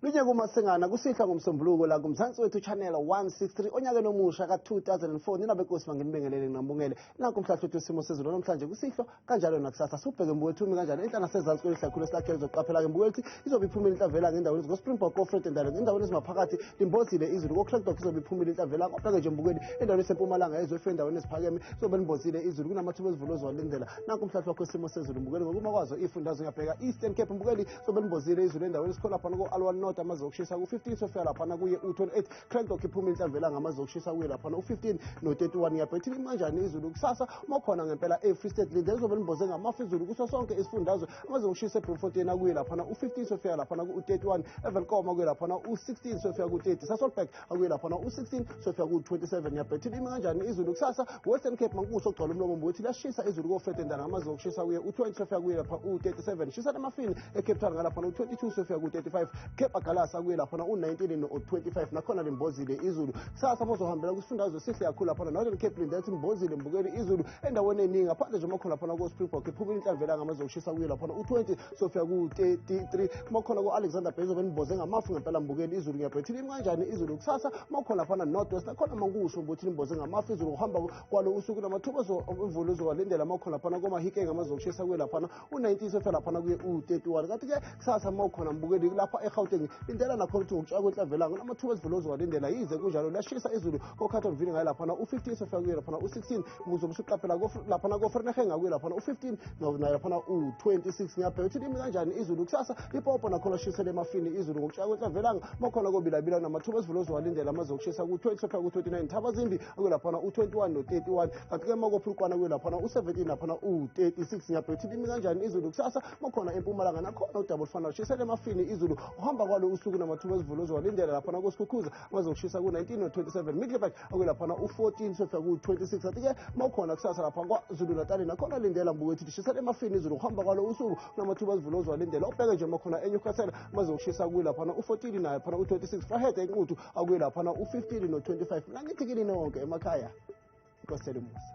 Lunye kumasingana kusihla ngomsombuluko la kuMzansi Wethu Channel 163 onyakeni omusha ka-2004. Nina benkosi manginibingelele nginambungele nanku umhlahlo wesimo sezulu namhlanje kusihlo kanjalo nakusasa. Siwubheke mbukwethu umi kanjani enhla nasezansi kwelihlakhulu esilakhele. Uzoqaphela-ke mbukwethu izobe iphumile inhlavela ngendaweni eziko-Springbok, ko-Vredendal, endaweni ezimaphakathi limbozile izulu. Ko-Cradock izobe iphumile inhlavela. Kwabheke nje mbukweni endaweni esempumalanga ezwefe endaweni eziphakeme izobe limbozile izulu, kunamathuba ezivulo ozowalindela. Nanku umhlahlo wakho wesimo sezulu mbukeli ngokuma kwazo iy'fundazwe. Ngiyabheka Eastern Cape mbukeli, izobe limbozile izulu endaweni esikho laphana ko-Aliwal North, amazinga okushisa ku-15 sofika laphana kuye u-28. Cradock iphuma inhlamvela ngamazinga okushisa kuye laphana u-15 no-31. Ngiyabheka imi kanjani izulu kusasa uma khona ngempela e-Free State, linde lizobe limboze ngamafu izulu kuso sonke isifundazwe. Amazinga okushisa eBloemfontein akuye laphana u-15 sofika laphana ku-31, eWelkom akuye laphana u-16 sofika ku-30, Sasolburg akuye laphana u-16 sofika ku-27. Ngiyabheka imi kanjani izulu kusasa Western Cape, mankuso ogcwala umlomo mbuthi liyashisa izulu ko-Vredendal ngamazinga okushisa kuye u-20 sofika kuye lapha u-37. Shisa emafini eCape Town ngalaphana u-22 sofika ku-35, Cape Agulhas akuye laphana u-19 no-25, nakhona limbozile izulu. Kusasa uma uzohambela kwisifundazwe sihle kakhulu laphana Northern Cape, linde ukuthi limbozile mbukeli izulu endaweni eningi ngaphandle nje uma khona laphana ko-Springbok iphumile inhlamvela ngamazinga okushisa kuye laphana u-20 sofika ku-33. Uma khona ko-Alexander Bay izobe limboze ngamafu ngempela mbukeli izulu. Ngiyabhethile imi kanjani izulu kusasa uma khona laphana North West, nakhona mankusho ukuthi limboze ngamafu izulu kuhamba kwalo usuku, namathuba emvula uzowalindela uma khona laphana koMahikeng amazinga okushisa kuye laphana u-19 sofika laphana kuye u-31. Kanti-ke kusasa uma ukhona mbukeli lapha eGauteng, lindela nakhona ukuthi ngokutsha kwenhlamvelanga kunamathuba ezivula ozowalindela. Yize kunjalo liyashisa izulu koCarltonville ngaye laphana u-15 sofika kuye laphana u-16. Uzobe usuqaphela laphana koVereeniging akuye laphana u-15 naye laphana u-26. Ngiyabheka ukuthi limi kanjani izulu kusasa Limpopo, nakhona shisele emafini izulu ngokutsha kwenhlamvelanga. Uma khona koBila-Bila namathuba ezivula ozowalindela amazinga okushisa ku-20 sofika ku-29, Thabazimbi akuye laphana u-21 no-31. Kanti-ke uma koPhulukwana kuye laphana u-17 laphana u-36. Ngiyabheka ukuthi limi kanjani izulu kusasa uma khona eMpumalanga, nakhona udaba olufanayo, shisele emafini izulu uhamba kwalo usuku, namathuba ezivula ozowalindela laphana koSkhukhuza amazinga okushisa ku-19 no-27, Middelburg akuye laphana u-14 sofika ku-26. Kanti-ke uma ukhona kusasa lapha KwaZulu Natali, nakhona lindela mbukwethu lishisela emafini izulu kuhamba kwalo usuku, kunamathuba ezivula ozowalindela. Ubheke nje uma khona eNewcastle amazinga okushisa kuye laphana u-14 naye phana u-26, Vryheid eNquthu akuye laphana u-15 no-25. Mina ngithi kini nonke emakhaya, inkosi umusa.